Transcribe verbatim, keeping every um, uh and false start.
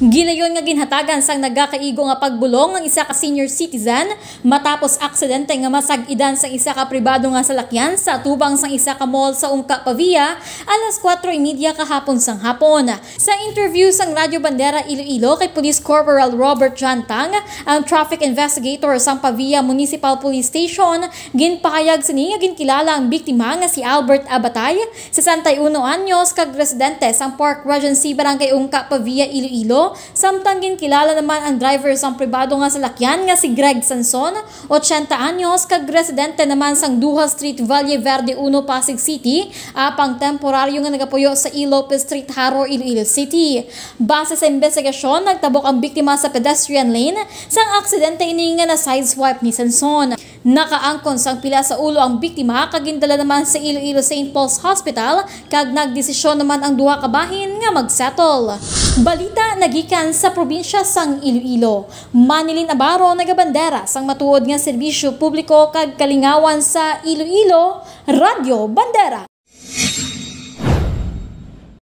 Gilayon nga ginhatagan sang nagakaigo nga pagbulong ang isa ka senior citizen matapos aksidente nga masag-idan sang isa ka pribado nga salakyan sa atubang sang isa ka mall sa Ungka, Pavia, alas kuwatro y media kahapon sang hapon. Sa interview sang Radyo Bandera Iloilo kay Police Corporal Robert John Tang, ang traffic investigator sang Pavia Municipal Police Station, ginpahayag sini nga ginkilala ang biktima nga si Albert Abatay, sesenta y uno anyos, kag residente sang Park Regency, Barangay Ungka, Pavia, Iloilo, samtang ginkilala naman ang driver sang pribado nga salakyan nga si Greg Sanson, ochenta anyos, kag residente naman sang Duha Street, Valle Verde uno, Pasig City, apang temporaryo nga nagapuyo sa E. Lopez Street, Jaro, Iloilo City. Base sa imbestigasyon, nagtabok ang biktima sa pedestrian lane sang aksidente ini nga na-sideswipe ni Sanson. Nakaangkon sang pila sa ulo ang biktima kag gindala naman sa Iloilo Saint Paul's Hospital, kag nagdesisyon naman ang duha ka bahin nga mag-settle. Balita nagikan sa probinsya sang Iloilo. Manilyn Abaro, nagabandera sang matuod nga serbisyo publiko kag kalingawan sa Iloilo, Radyo Bandera.